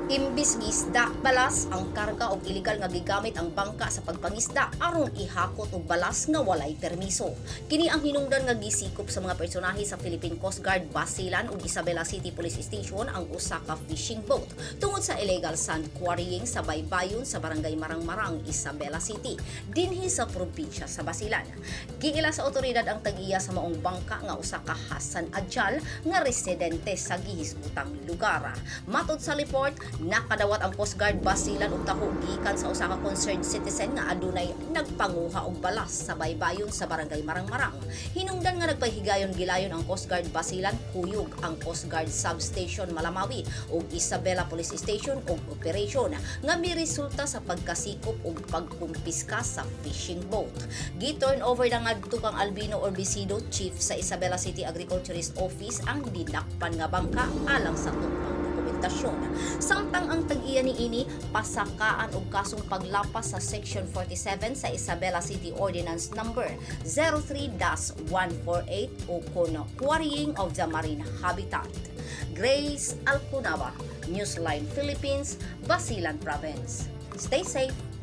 Imbis isda, balas ang karga og illegal nga gigamit ang bangka sa pagpangisda aron ihakot og balas nga walay permiso. Kini ang hinungdan nga gisikop sa mga personahe sa Philippine Coast Guard Basilan ug Isabela City Police Station ang usa ka fishing boat tungod sa illegal sand quarrying sa baybayon sa Barangay Marangmarang, Isabela City, dinhi sa probinsya sa Basilan. Giila sa otoridad ang tag-iya sa maong bangka nga usa ka Hassan Adjal nga residente sa gihisgutang lugar. Matod sa report, nakadawat ang Coast Guard Basilan og taho gikan sa usa ka concerned citizen nga adunay nagpanguha og balas sa baybayon sa Barangay Marangmarang. Hinungdan nga nagpahigayon gilayon ang Coast Guard Basilan, kuyog ang Coast Guard Substation Malamawi ug Isabela Police Station og operation nga miresulta sa pagkasikop ug pagkumpiska sa fishing boat. Gi-turn over na ngadto kang Albino Orbisido, chief sa Isabela City Agriculturist Office, ang dinakpan nga bangka alang sa tugmang dokumentasyon. Samtang ang tag-iya niini pasakaan og kasong paglapas sa Section 47 sa Isabela City Ordinance Number 03-148 o kono quarrying of the marine habitat. Grace Alcunaba, Newsline Philippines, Basilan Province. Stay safe.